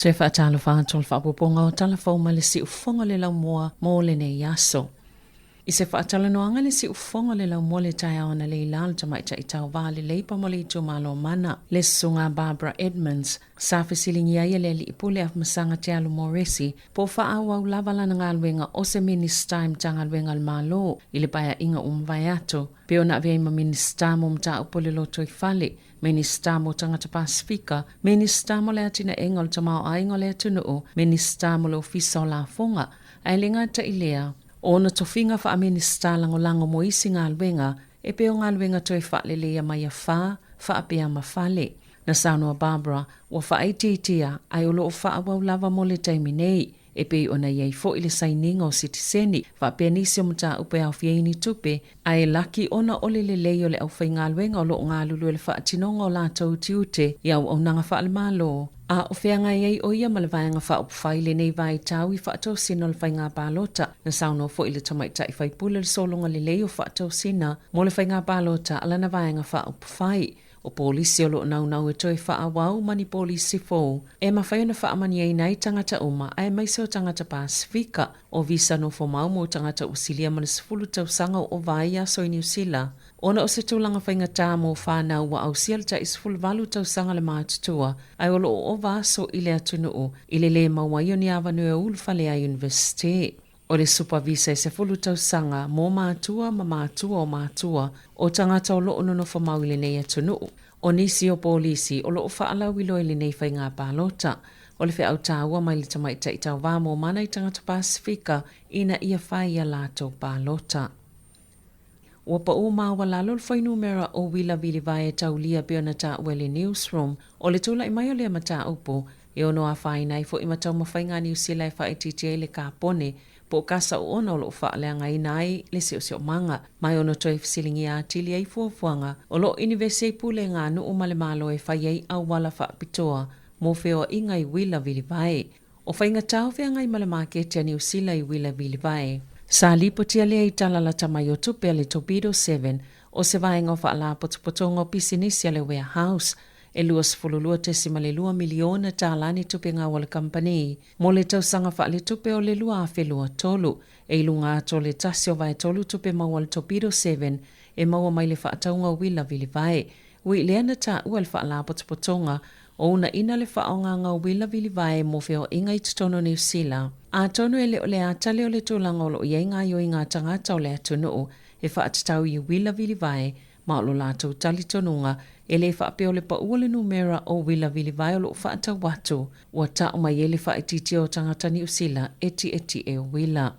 Toe faatalofa atu o le faaopoopoga o Tala Fou mai le Siufofoga o le Laumua mo lenei aso. I se faatalanoaga i le Siufofoga o le Laumua le taeao analeila a le Tamaitai Tauva le Leipa mo le Itumalo Mana, le Susuga Barbara Edmonds, sa fesiligia ai e le Alii Pule Afamasaga Te Alu Moresi po o faaauau lava lana galuega o se Minisita i Matagaluega a le Malo i le Paeaiga ua mavae atu, pei ona avea ai ma Minisita mo Mataupu o le Lotoifale, Minisita mo Tagata Pasefika, Minisita mo le Atinaega o le Tamaoaiga o le Atunuu, Minisita mo le Ofisa o Lafoga, ae le gata i lea, o ona tofiga faa-Minisita lagolago mo isi galuega e pei o galuega toe faaleleia mai afa, faapea ma fale. Na saunoa Barbara, ua faaitiitia ae o lo o faaauau lava mo le taimi nei. E pei ona i ai foi le sainiga o sitiseni, faapea nisi o mataupu e aofia ai ni tupe, ae laki ona o le lelei o le aufaigaluega o lo o galulue i le faatinoga o latou tiute i auaunaga faale-Malo, a o feagai ai ʻo ia ma le Vaega Faaupufai i lenei vaitau i faatosina o le faiga palota. Na saunoa foi le tamaitai faipule le sologa lelei o faatosina mo le faiga palota a lana Vaega Faaupufai. O polisi o lo o naunau e toe faaauau ma ni polisi fou e mafai ona faamaniaina ai tagata uma aemaise o tagata Pasefika. O visa nofo mau mo tagata ua silia ma le 10 tausaga o ova ai aso i Niu Sila ona o se tulaga faigata mo whanau ua ausia le tai 18 tausaga le matutua ae o lo o ova aso i le atunuu i le lē maua ai o ni avanoa e ulufale ai Universite. O le supavisa e 10 tausaga mō mātua ma mātua o mātua o tagata o lo o nonofo mau i lenei atunuu. O nisi o polisi o lo o faalauiloa i lenei faiga palota, o le feau tāua mai le tamaitai tauva mō mana i tagata Pasefika ina ia whai ia latou palota. Ua paʻū maualalo le fuainumera o Uila Vilivae e taulia pei ona taua e le Newsroom. O le tulai mai o lea mataupu, e ono afaina ai foi ma taumafaiga a Niu Sila e faaitiitia ai le kapone po o kasa oona o lo o faaleagaina ai le siosiomaga, ma e ono toe fesiligia atili ai fuafuaga o lo o inivesi ai pulega a nuu ma le Malo e fai ai auala faapitoa mo feoaiga i uila vilivae. O faigata o feagai ma le maketi a Niu Sila i uila vilivae. Sa lipotia lea i tala lata mai o tupe a le Torpedo Seven o se vaega o faalapotopotoga o pisinisi a le Warehouse e $22.2 miliona tala ni tupe gau a le kamupani mo le tausaga faaletupe o le 2023, e i luga atu o le 1/3 tupe maua a le Torpedo Seven e maua mai le faatauga o uila vilivae. Ui lea na taua le faalapotopotoga o uunaina le faaaogaga o uila vilivae mo feoaiga i totonu o Niu Sila. Atonu e le o le ata lea o le tulaga o lo o i ai gaoioiga a tagata o le atunuu e faatatau i uila vilivae ma o lo latou talitonuga e le faapea o le pau o le numera o uila vilivae o lo o faatau atu ua tau mai ai le faaitiitia o tagata Niu Sila e tietie uila.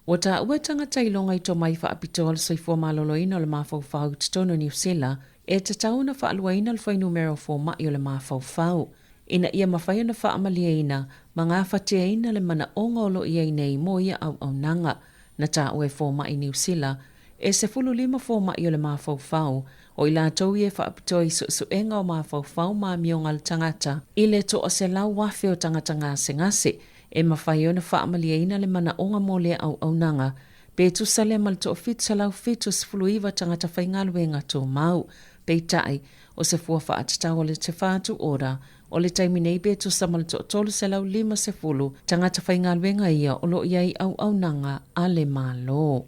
Ua taua e tagata iloga i tomai faapitoa o le soifua maloloina o le mafaufau i totonu o Niu Sila e tatau ona faaluaina le fuainumera o fomai o le mafaufau ina ia mafai ona faamalieina ma gafatiaina le manaoga o lo o i ai nei mo ia auaunaga. Na taua e fomai Niu Sila e 15 fomai o le mafaufau o i latou ia e faapitoa i suesuega o mafaufau ma amioga a le tagata i le 100,000 o tagata gasegase e mafai ona faamalieina le manaoga mo lea auaunaga, pe tusa lea ma le 1,779 tagata faigaluega tumau. Peitai, o se fua faatatau a le Te Whatu Ora o le taimi nei pe tusa ma le 350 tagata faigaluega ia o lo o i ai auaunaga a le Malo.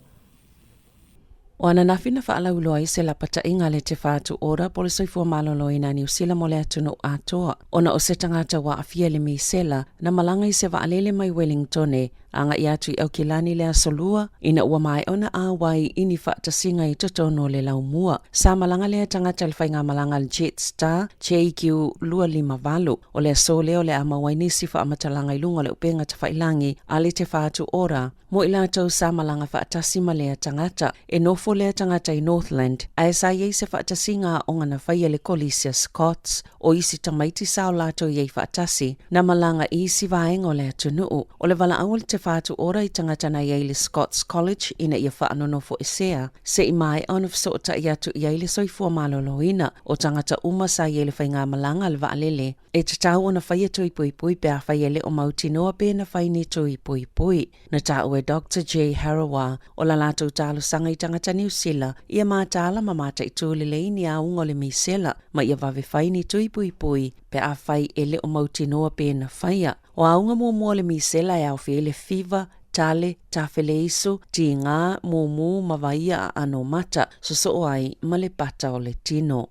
O ananafi na faalauiloa ai se lapataiga a le Te Whatu Ora po o le Soifua Maloloina a Niu Sila mo le atunuu atoa ona o se tagata ua aafia i le misela na malaga i se vaalele mai Wellingtone agai atu i Aukilani i le Aso Lua ina ua maea ona auai i ni faatasiga i totonu o le laumua. Sa malaga lea tagata i le faigamalaga a le Jetstar JQ258. O le aso lea o le a maua ai nisi faamatalaga i luga o le upega tafailangi a le Te Whatu Ora mo i latou sa malaga faatasi ma lea tagata. E nofo lea tagata i Northland, ae sa i ai se faatasiga aoga na faia i le Kolisi a Scots. O isi tamaiti sa o latou i ai faatasi, na malaga i isi vaega o le atunuu. O le valaau a le Te. se fatu ora i tagata na i ai i le Scots College ina ia faanonofoesea se i maea ona fesootai atu i ai le soifua maloloina o tagata uma sa i ai i le faigamalaga a le vaalele e tatau ona faia tui puipui pe afai e le o mautinoa pe na fai ni tui puipui. Na taua e Doctor Jay Harawa o la latou talosaga i tagata Niu Sila ia mataala ma mataitū lelei ni auga o le misela ma ia vave fai ni tui puipui pe afai e le o mautinoa pe na faia. O auga muamua o le misela e aofia ai le fiva, tale, tafeleiso, tigā, mumu ma vaia aano mata, sosoo ai ma le pata o le tino.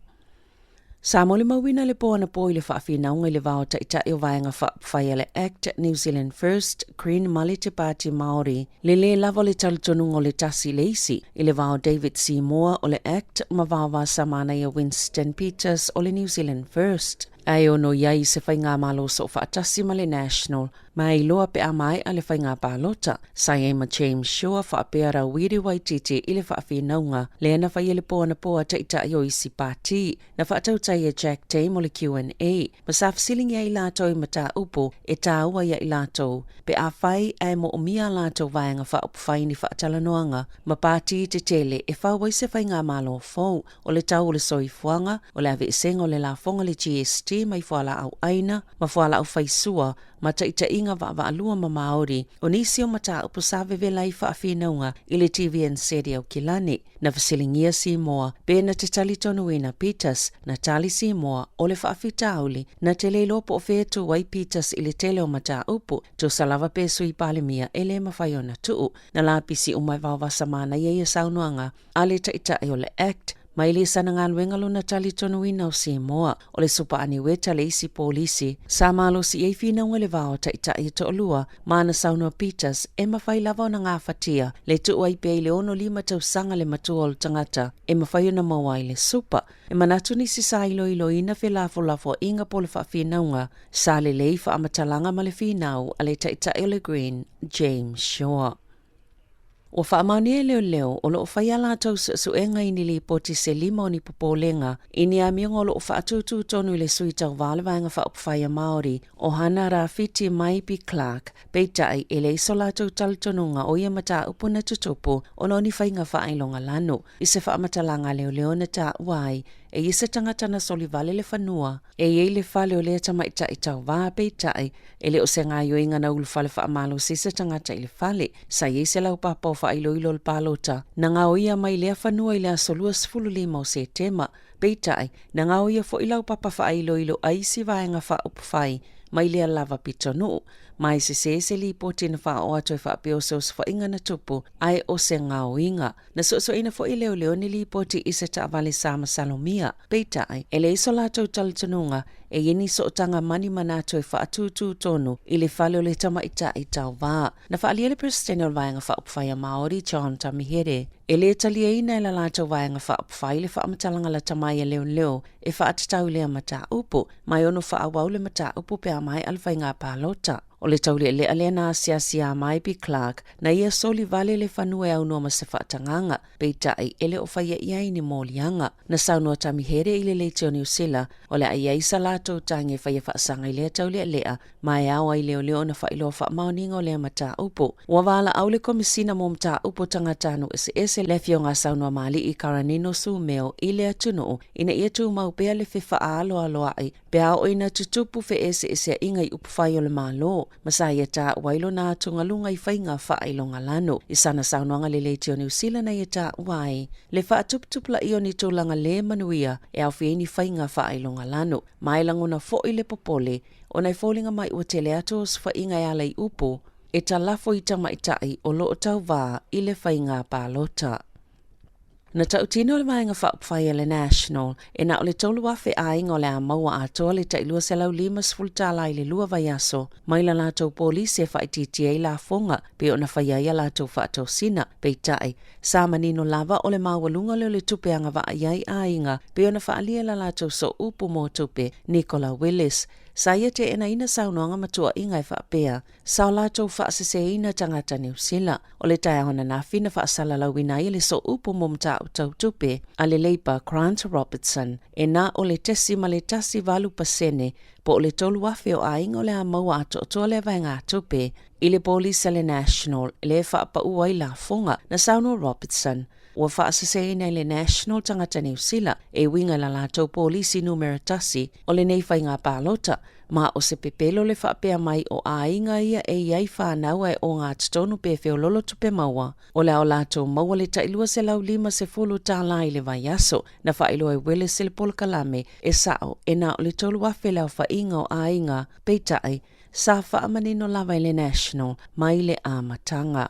Sa molimauina le po anapo i le faafinauga i le va o Taitai o Vaega Faaupufai a le Act, New Zealand First, Green ma le Te Pāti Māori, le lē lava o le talitonuga o le tasi i le isi, i le va o David Seymour o le Act ma Vaovasamanaia Winston Peters o le New Zealand First. Ae ono i ai i se faigamalo soofaatasi ma le National, ma e iloa pe a maea le faiga palota. Sa i ai ma James Shaw faapea Rawiri Waititi i le faafinauga lea na faia le po anapo a Taitai o isi pati. Na faatautai e Jack Tame o le QNA ma sa fesiligia ai latou i mataupu e tāua ia i latou pe afai ae moomia a latou vaega faaupufai ni faatalanoaga ma pati tetele e fau ai se faigamalo fou o le tau o le soifuaga, o le aveesega o le lafoga le GST mai fualaau aina ma fualaau faisua ma taitaiga vaavaalua ma Māori, o nisi o mataupu sa vevela ai faafinauga i le TVNZ i Aukilani. Na fesiligia Simoa pe na te talitonuina Peters, na tali Simoa o le faafitauli, na te le iloa po o fea e tu ai Peters i le tele o mataupu, tusa lava pe Sui Palemia e le mafai ona tuu. Na lapisi uma e Vaovasa Manaia ia saunoaga a le Taitai o le Act, mai le sana galuega lona talitonuina o Simoa, o le Supa Aniueta le isi polisi sa malosi i ai finauga i le va o Taitai e toalua, ma ana saunoa Peters e mafai lava ona gafatia le tuu ai pea i le 65 tausaga le matua o le tagata e mafai ona maua ai le supa. E manatu nisi sa iloiloina felafolafoaiga po o le faafinauga sa lelei faamatalaga ma le finau a le Taitai o le Green, James Shaw. Ua faamaonia e leoleo o lo o fai a latou suesuega i ni lipoti se lima o ni popolega i ni amioga o lo o faatūtū tonu i le Sui Tauva o le Vaega Faaupufai a Māori o Hana Rāwhiti Maipi Clark, peitai e leai so latou talitonuga o ia mataupu na tutupu ona o ni faiga faailoga lanu. I se faamatalaga a leoleo na taua ai e ia se tagata na solivale le fanua e i ai le fale o lea tamaitai tauva, peitai E le o se gaoioiga na ulufale faamalosi se tagata i le fale. Sa i ai se laupapa o faailoilo o le palota na gaoia mai lea fanua i le aso 25 o Setema. Peitai, na gaoia foi laupapa faailoilo a isi vaega faaupufai mai lea lava pitonuu. Ma e sese se lipoti na faaoo atu e faapea o se osofaiga na tupu ae o se gaoiga. Na suesueina foi e leoleo ni lipoti i se taavale sa masalomia. Peitai, e leai so latou talitonuga e i ai ni sootaga ma ni manatu e faatūtū tonu i le fale o le tamaitai tauva. Na faaalia le Peresetene o le Vaega Faaupufai a Māori, John Tamihere, e le taliaina e la latou Vaega Faaupufai le faamatalaga lata mai a leoleo e faatatau i lea mataupu, ma e ono faaauau le mataupu pe a maea le faiga palota. O le taulealea lea na asiasi Maipi Clark, na ia soli vale le fanua e aunoa ma se faatagaga, peitai e le o faia i ai ni moliaga. Na saunoa Tamihere i le Leitio Niu Sila, o le a i ai sa latou tagi e faia faasaga i lea taulealea, ma e ao ai leoleo ona faailoa faamaoniga o lea mataupu. Ua valaau le Komesina mo Mataupu o Tagatanuu Eseese le Afioga a Saunoamaalii Karanino Sumeo i le atunuu ina ia tumau pea le fefaaloaloai Pe a oo ina tutupu feeseeseaiga i upufai o le Malo, ma sa ia taua ai lona atugaluga i faiga faailogalanu. I sana saunoaga le Leitio Niu Sila na ia taua ai le faatuputupulaia o ni tulaga le manuia e aofia ai ni faiga faailogalanu, ma e lagona foi le popole ona e foliga mai ua tele atu osofaiga e ala i upu e talafo i tamaitai o lo o tauvā i le faiga palota. Na tautino le Vaega Faaupufai a le National, e na o le 3,000 aiga o le a maua atoa le tai $250 i le lua vaiaso mai la latou polisi e faaitiitia ai lafoga pei ona faia ai a latou faatosina. Peitai, sa manino lava o le maualuga lea o le tupe agavaa i ai aiga pei ona faaalia e la latou sooupu mo tupe, Nicola Willis. Sa ia teenaina saunoaga ma tuuaiga e faapea, sa o latou faaseseina tagata Niu Sila. O le taeao ananafi na faasalalauina ai e le Sooupu mo Mataupu Tau Tupe a le Labour Grant Robertson e na o le 0.18% po o le 3,000 o aiga o le a maua atoatoa lea vaegatupe i le polisi a le National lea e faapau ai lafoga, na saunoa Robertson. Ua faaseseina e le National tagata Niu Sila e uiga i la latou polisi numera tasi o lenei faiga palota, ma o se pepelo le faapea mai o aiga ia e i ai fanau ae ogatotonu pe feololo tupe maua, o le a o latou maua le tai $250 i le vaiaso. Na faailoa e Willis i le polokalame e sao e na o le 3,000 le aofaiga o aiga, peitai, sa faamanino lava e le National mai le amataga.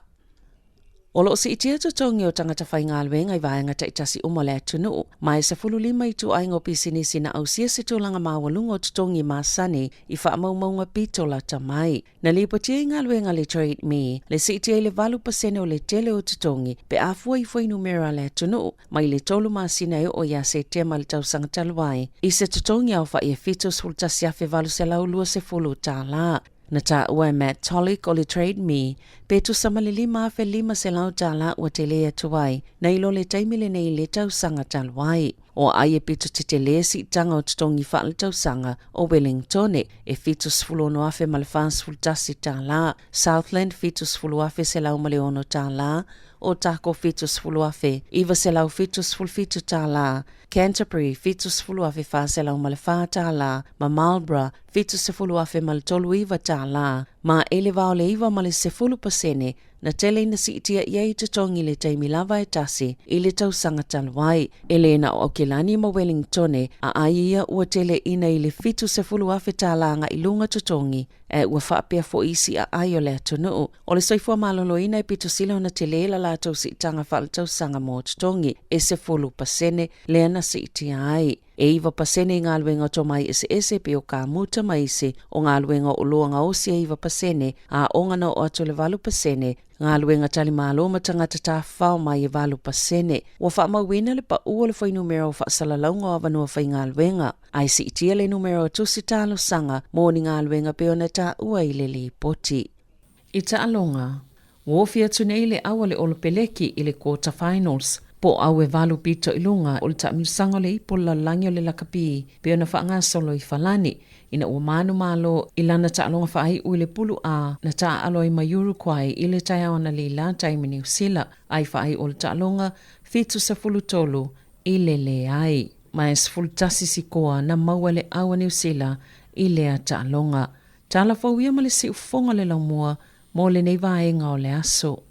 O lo o siitia totogi o tagata faigaluega i vaega taitasi uma o le atunuu, ma e 15 ituaiga o pisinisi na ausia se tulaga maualuga o totogi masani i faamaumauga pito lata mai. Na lipotia i galuega a le Trade Me le siitia i le 8% o le tele o totogi pe a fua i fuainumera a le atunuu mai le tolu masina e oo ia Setema i le tausaga talu ai, i se totogi aofai e $71,820. Na taua e Matt Tulloch o le Trade Me pe tusa ma le $5,500 ua tele atu ai nai lo le taimi lenei i le tausaga talu ai. O ai e pito tetele siitaga o totogi faaletausaga o Wellingtone e $76,041, Southland $70,106, Otago $70,977, Canterbury $70,404 ma Marlborough $70,039, ma e le vao le 9 ma le 10% na tele ina siitia i ai totogi i le taimi lava e tasi i le tausaga talu ai. E le na o Aukilani ma Wellingtone a ai ia ua tele ina i le $70,000 agai luga totogi, ae ua faapea foi isi aai o le atunuu. O le soifua maloloina e pito sili ona tele la latou siitaga faaletausaga mo totogi e 10% lea na siitia ai. E 9% i galuega o tomai eseese pei o kamuta ma isi, o galuega o oloa gaosi e 9%, aoga na oo atu i le 8%, galuega talimalo ma tagata tafafao mai e 8%. Ua faamauina le pau o le fuainumera o faasalalauga o avanoa faigaluega, ae siitia le numera o tusi talosaga mo ni galuega pei ona taua i le lipoti. I taaloga, ua ofi atu nei le au a le Olopeleki i le Quarter Finals, po o au e valu pito i luga o le taamilosaga o le Ipu o le Lalolagi o le Lakapi pei ona faagasolo i Falani, ina ua manumalo i lana taaloga faaiu i le Pulu A na taaalo ai ma Uruguay i le taeao analeila taimi Niu Sila, a i faaiu o le taaloga 73 i le leai. Ma e 11 sikoa na maua e le au a Niu Sila i lea taaloga. Tala fou ia ma le siufofoga o le laumua mo lenei vaega o le aso.